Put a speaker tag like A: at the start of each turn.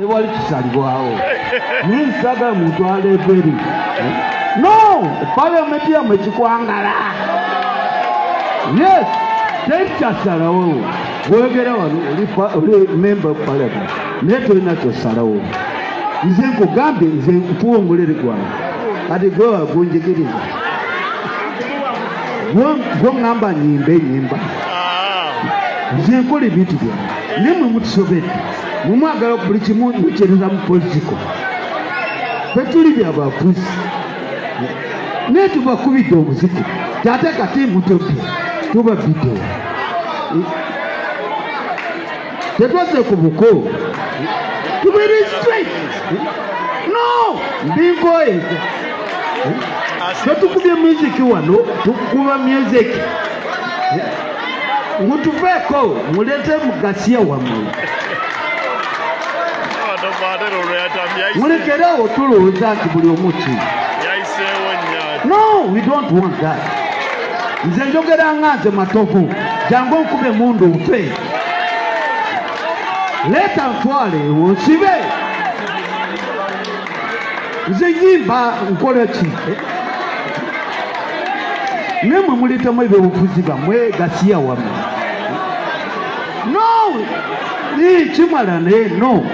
A: Tewali kisalibwawo, naye nsagala muntu aleveri. No, parliament yammwe kikwangala. Yes, teri kyasalawo. Bwogera wano oli member of parliament, naye tolina kyosalawo. Nze nkugambye, nze nkuwa omulere gwange, kati gwe wagunjigiriza, gwe ŋŋamba nyimbe nyimba. Nze nkola ebintu byange, naye mwe mutusobedde. Mumwagala buli kimu mukyereza mu political. Ffe tuli byabafuzi, naye tubakubidde omuziki, ate kati mutobye, tubabidde. Tetwazze ku buko, tubiri straight. No, mbinkoye. Tetukubye music wano, tukuba music mutuveeko, mulete mugasiya wammwe. Mulekerewo tulowooza nti buli omu ki.
B: Yayiseewo nnyo.
A: No, we don't want that. Nze njogera nga nze Matovu. Jangu onkube mundu nfe, leeta ntwale onsibe. Nze nyimba, nkola ki? Nemwe muleetamu ebyobufuzi bammwe, gasiya wammwe. No, kimala naye no.